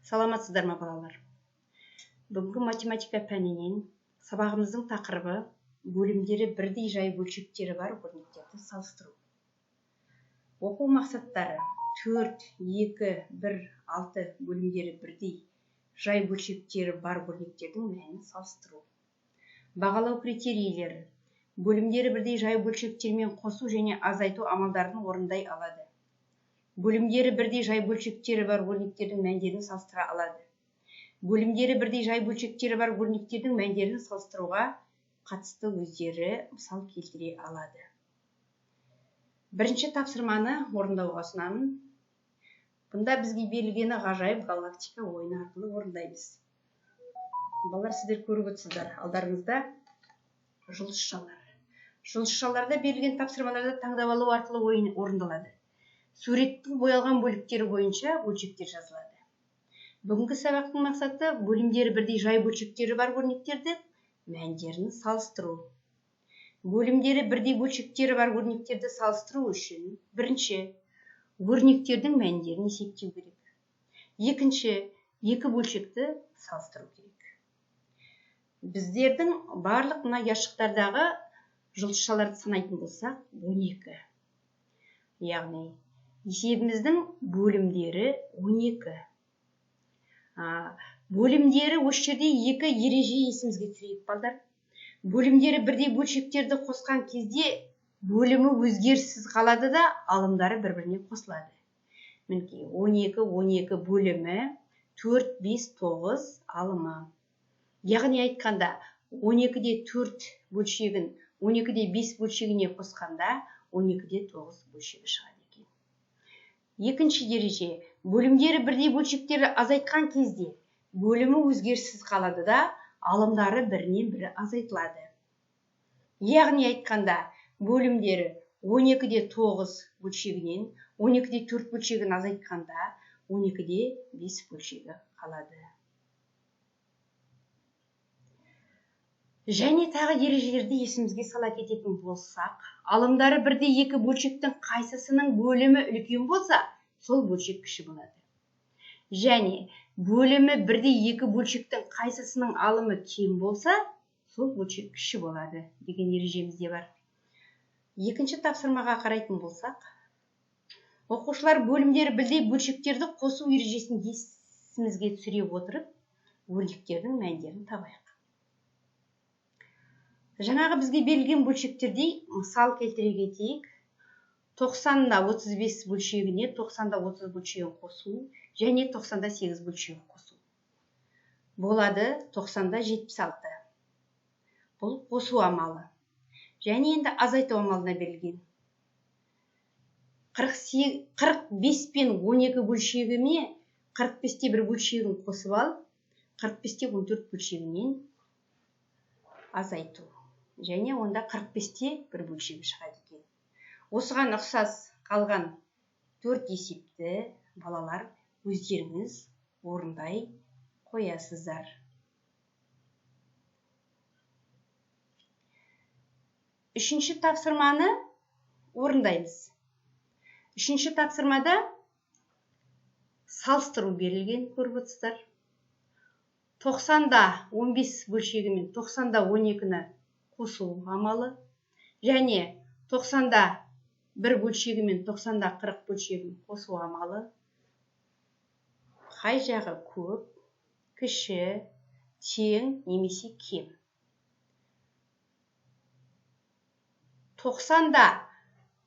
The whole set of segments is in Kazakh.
Саламатсыздар ма, балалар? Бүгінгі математика пәнінен сабағымыздың тақырыбы: бөлімдері бірдей жай бөлшектері бар өрнектерді салыстыру. Оқу мақсаттары: 4, 2, 1, 6 бөлімдері бірдей жай бөлшектері бар өрнектердің мәнін салыстыру. Бағалау критерийлері: бөлімдері бірдей жай бөлшектермен қосу және азайту амалдарын орындай алады. Бөлімдері бірдей жай бөлшектері бар өрнектердің мәндерін салыстыра алады. Бөлімдері бірдей жай бөлшектері бар өрнектердің мәндерін салыстыруға қатысты өздері мысал келтіре алады. Бірінші тапсырманы орындауға ұсынамын. Бұнда бізге берілгені ғажайып галактика ойыны арқылы орындаймыз. Балалар, сіздер көріп отырсыздар, алдарыңызда жұлдызшалар. Жұлдызшаларда берілген тапсырмаларды таңдап алу арқылы ойын орындалады. Суреттің боялған бөліктері бойынша бөлшектер жазылады. Бүгінгі сабақтың мақсаты: бөлімдері бірдей жай бөлшектері бар өрнектерді мәндерін салыстыру. Бөлімдері бірдей бөлшектері бар өрнектерді салыстыру үшін бірінші өрнектердің мәндерін есептеу керек. Екінші, екі бөлшекті салыстыру керек. Біздердің барлық мына ұяшықтардағы жұлдызшаларды санайтын болсақ, 12. Яғни есебіміздің бөлімдері 12. Бөлімдері осы жерде екі ереже есімізге түсірейік, балдар. Бөлімдері бірдей бөлшектерді қосқан кезде бөлімі өзгеріссіз қалады да, алымдары бір-біріне қосылады. Мінекей, 12, 12 бөлімі, 4, 5, 9 алымы. Яғни айтқанда, 12-де 4 бөлшегін 12-де 5 бөлшегіне қосқанда 12-де 9 бөлшегі шығады екен. Екінші ереже: бөлімдері бірдей бөлшектерді азайтқан кезде бөлімі өзгеріссіз қалады да, алымдары бірінен бірі азайтылады. Яғни айтқанда, бөлімдері 12-де 9 бөлшегінен 12-де 4 бөлшегін азайтқанда 12-де 5 бөлшегі қалады. Және тағы ережелерді есімізге сала кететін болсақ, алымдары бірдей екі бөлшектің қайсысының бөлімі үлкен болса, сол бөлшек кіші болады. Және бөлімі бірдей екі бөлшектің қайсысының алымы кем болса, сол бөлшек кіші болады деген ережеміз де бар. Екінші тапсырмаға қарайтын болсақ, оқушылар бөлімдері бірдей бөлшектерді қосу ережесін есімізге түсіре отырып, өрнектердің мәндерін табайық. Жаңағы бізге берілген бөлшектердей мысал келтіре кетейік. 90-да 35 бөлшегіне 90-да 30 бөлшегін қосу және 90-да 8 бөлшегін қосу. Болады 90-да 76. Бұл қосу амалы. Және енді азайту амалына берілген. 45 пен 12 бөлшегіне 45-те 1 бөлшегін қосып алып, 45-те 14 бөлшегінен азайту. Және онда 45-те 1 бөлшегі шығады екен. Осыған ұқсас қалған 4 есепті балалар өздеріңіз орындай қоясыздар. Үшінші тапсырманы орындаймыз. Үшінші тапсырмада салыстыру берілген, көріп отырсыздар. 90-да 15 бөлшегімен 90-да 12-ні қосу амалы және 90-да 1 бөлшегімен 90-да 40 бөлшегін қосу амалы. Қай жағы көп, кіші, тең немесе кем? 90-да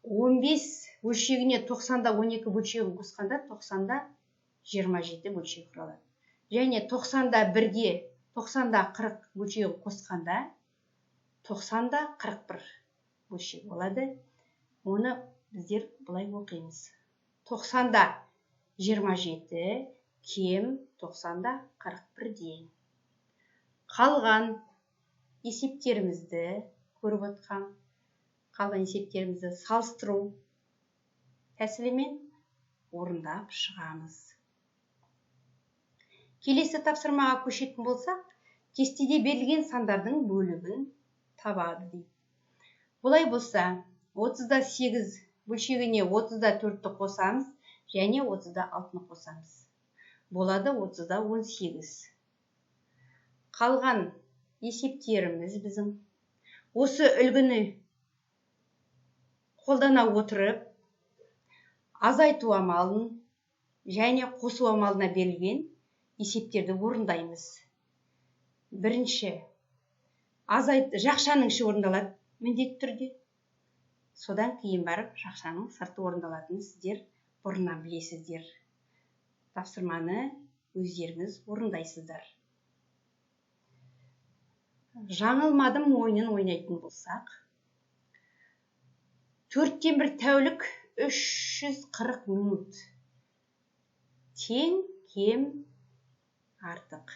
15 бөлшегіне 90-да 12 бөлшегін қосқанда 90-да 27 бөлшегі құралады. Және 90-да 1-ге 90-да 40 бөлшегін қосқанда 90-да 41 бөлшегі болады. Оны біздер былай оқимыз. 90-да 27 кем 90-да 41-ден. Қалған есептерімізді көріп отқан, қалған есептерімізді салыстыру тәсілімен орындап шығамыз. Келесі тапсырмаға көшетін болсақ, кестеде берілген сандардың бөлігін табады дейді. Олай болса, 30-да 8 бөлшегіне 30-да 4-ті қосамыз және 30-да 6-ны қосамыз. Болады 30,18. Қалған есептеріміз біздің. Осы үлгіні қолдана отырып, азайту амалын және қосу амалына берілген есептерді орындаймыз. Бірінші, жақшаның іші орындалады міндетті түрде. Содан кейін барып жақшаның сырты орындалатынын сіздер бұрыннан білесіздер. Тапсырманы өздеріңіз орындайсыздар. Жаңылмадым ойынын ойнайтын болсақ, 1/4 тәулік 340 минут. Тең, кем, артық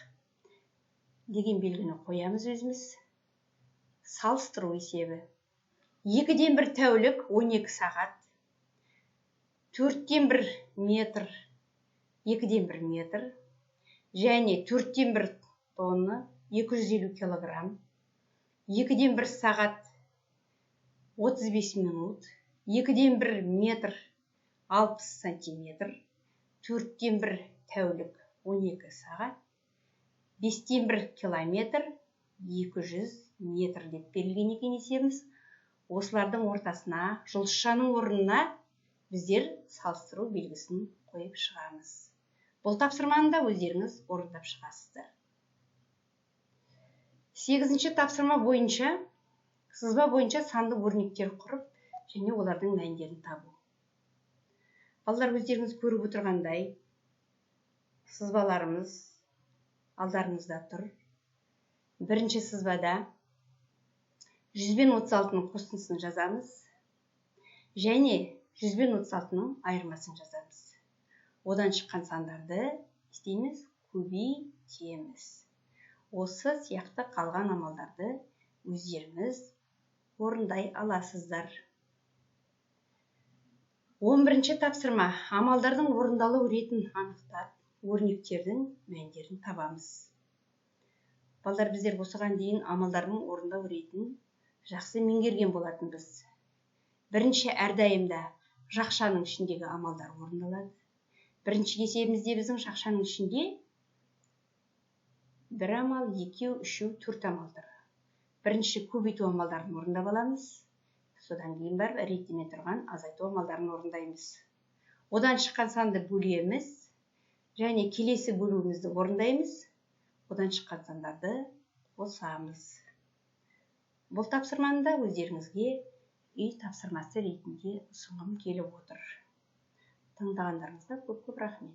деген белгіні қоямыз өзіміз. Салыстыру есебі. 1/2 тәулік 12 сағат. 1/4 метр, 1/2 метр және 1/4 тонна 250 килограмм. 1/2 сағат 35 минут, 1/2 метр 60 сантиметр, 1/4 тәулік 12 сағат, 1/5 километр 200 метр деп берілген екен есебіміз. Осылардың ортасына, жұлдызшаның орнына біздер салыстыру белгісін қойып шығамыз. Бұл тапсырманы да өздеріңіз орындап шығасыздар. 8-ші тапсырма бойынша сызба бойынша санды өрнектер құрып және олардың мәндерін табу. Балалар, өздеріңіз көріп отырғандай, сызбаларымыз алдарыңызда тұр. Бірінші сызбада 100 бен 36-ның қосындысын жазамыз және 100 бен 36-ның айырмасын жазамыз. Одан шыққан сандарды істейміз, көбейтеміз. Осы сияқты қалған амалдарды өздеріңіз орындай аласыздар. 11-ші тапсырма. Амалдардың орындалу ретін анықтап, өрнектердің мәндерін табамыз. Балалар, біздер осыған дейін амалдардың орындау ретін жақсы меңгерген болатынбыз. Бірінші, әрдайымда жақшаның ішіндегі амалдар орындалады. Бірінші есебімізде біздің жақшаның ішінде 1 амал, 2, 3, 4 амал тұр. Бірінші көбейту амалдарын орындап аламыз. Содан кейін барып реттеме тұрған азайту амалдарын орындаймыз. Одан шыққан санды бөлеміз және келесі бөлуімізді орындаймыз. Одан шыққан сандарды қосамыз. Бұл тапсырманы да өздеріңізге үй тапсырмасы ретінде ұсынғым келіп отыр. Тыңдағандарыңызға көп-көп рахмет.